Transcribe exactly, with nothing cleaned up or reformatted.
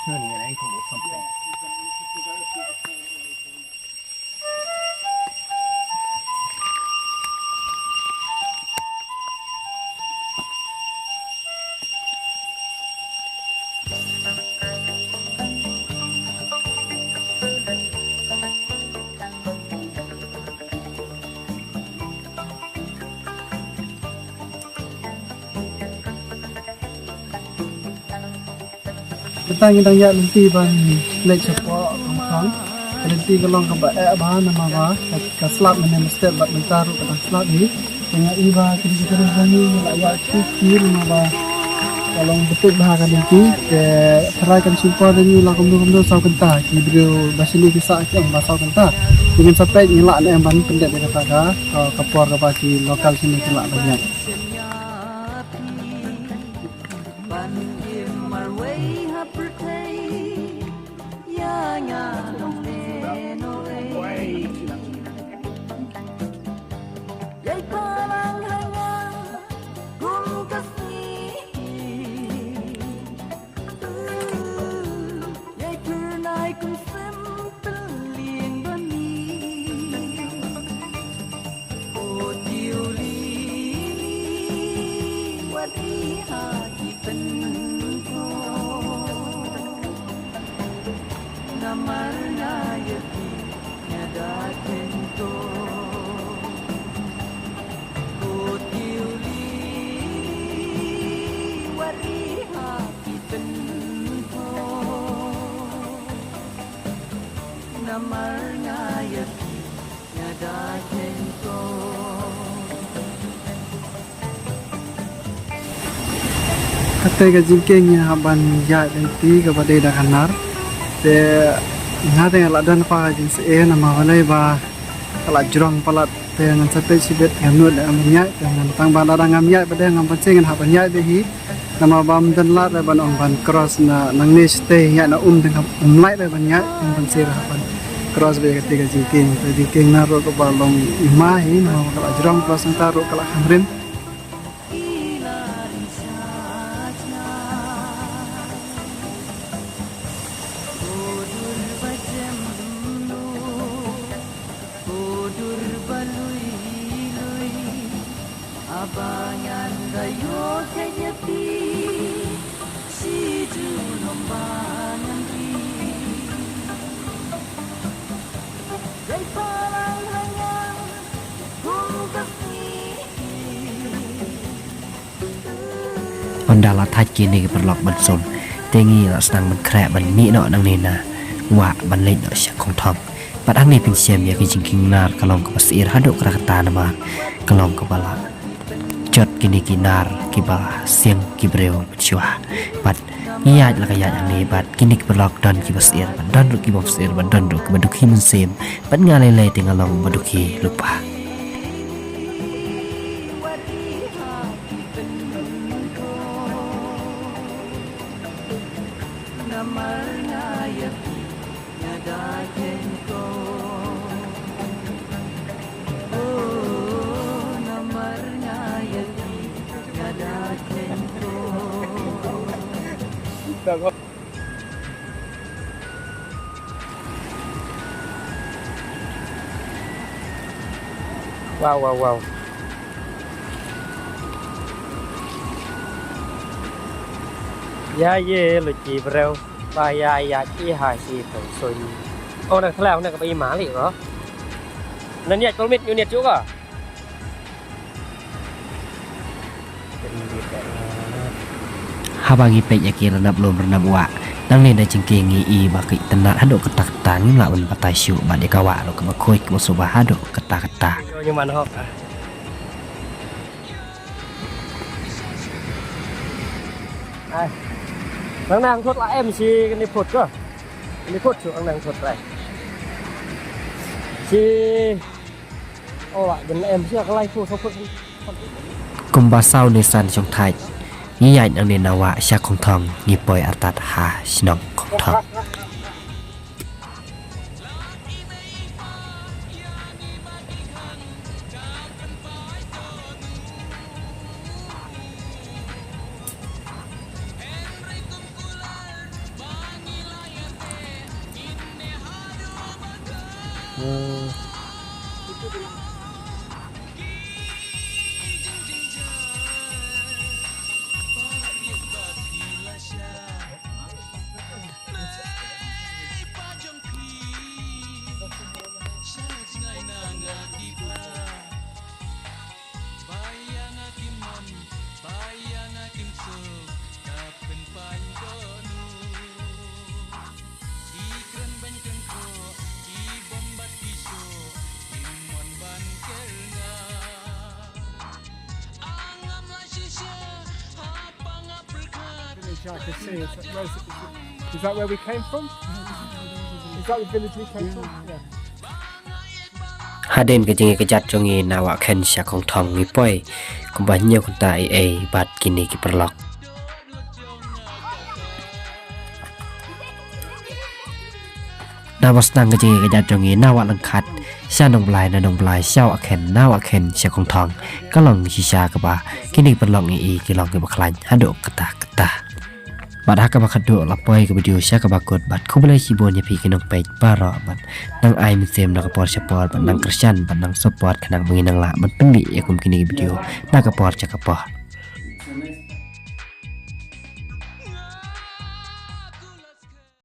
turning and anything with something. Kata ngi dang ïaid lynti ban leit shapoh Kongthong. Ka lynti ka long kaba eh bha namar ba ka, ka slap mynne mynstep bad mynta ruh ka dang slap hi. Te nga i ba kine ki briew ba ngi la ïaid khuh khuh namar ba ka long beit bha ka lynti. Te tharai kan shim por da ngi la kumno kumno saw kynta, ki briew ba shane ki sah ki ong ba saw kynta. Te ngin sa peit ngi lah ne em ban pyndep ïa kata ka, ka, ka por kaba ki local shane ki lah ban ïaid. Ban im marwei ha pyrthei ïa nga long ne nongwei. Ïai palang ha nga kum ka sngi. Ïai phyrnai kum sem pynlieng ba mih. Ko Tiw Lili, wat ri ha ki pynkhraw. Namar nga ïa phi nga da khein ko. Ko Tiw Lili, wat ri ha ki pynkhraw. Namar nga ïa phi nga da khein ko. Kata ka jingkieng ïa ban ïaid lynti kaba dei da ka nar. Te nga te nga la don pa ka jingsngewsih namar balei ba ka la jrong palat, te ngan sa peit shibit ngan nud ban ïaid, te ngan tang ba lada ngam ïaid ba dei ngam ban sngewsih ngan hap ban ïaid beit hi. Namar ba ym don lad re ban ong ban cross na nangne shatei ïaid na um, te ngam, ym lait re ban ïaid, ym ban sngewsih re hap ban cross beit ïa kata ka jingkieng. Te jingkieng na ruh kaba long ima hi namar ba ka la jrong cross nangta ruh ka la kham rim. Ynda la thait kine ki paralok ban sum, te ngi la sdang ban khreh ban mih noh nangne na wah ban leit noh sha Kongthong. Bad hangne pynshem ïa ka jingkieng nar ka long kaba syier haduh katta katta namar ka long kaba la jot kine ki nar kiba siang ki briew mynshuwa. Bad ngi ïaid la ka ïaid hangne bad kine ki paralok don kiba syier bad don ruh kiba syier bad don ruh kiba dukhi mynsiem. Bad nga lei lei te nga long ba dukhi lypa. Wow, wow, wow. Ïa, ïa, luti briew. Ba ïa, ïa, i ha shi tong sun. Oh, na khlaw na ka ba i mali ko. Na niat permit unit juga. Haba ngi peit ïa ki rnap lum rnap wah, nangne da jingkieng ngi i ba ki tnat haduh katta katta, ngim lah ban batai shuh bad ïa ka wah ruh kaba khuid kaba suba haduh katta katta. Ai. Nang nang thot la em shi kani phot ko. Kani phot shu nang nang thot rai. Shi. Oh, wa gen em shi ka lai phot phot. Kumba saw ne san shong thait. Ngi ïaid nangne na wah sha Kongthong, ngi poi artat ha shnong Kongthong. Finish, I can see. Is that, where's, is that where we came from? Is that the village we came from? Yeah. Hadien ka jingïakajat jong ngi na Wahkhen sha Kongthong ngi poi kumba hynñiew kynta ei ei bad kine ki paralok. Naba sdang ka jingïakajat jong ngi na Wahlyngkhat sha Nongblai, na Nongblai sha Wahkhen, na Wahkhen sha Kongthong, ka long shisha kaba kine ki paralok ngi i ki long kiba khlaiñ haduh katta katta. Bad ha kaba khatduh la poi ka video sha kaba kut, bad khublei shibun ïa phi ki nongpeit baroh, bad nang ai mynsiem na ka por sha por, bad nang kyrshan, bad nang support khnang ba ngin nang lah ban pynmih ïa kum kine ki video na ka por sha ka por.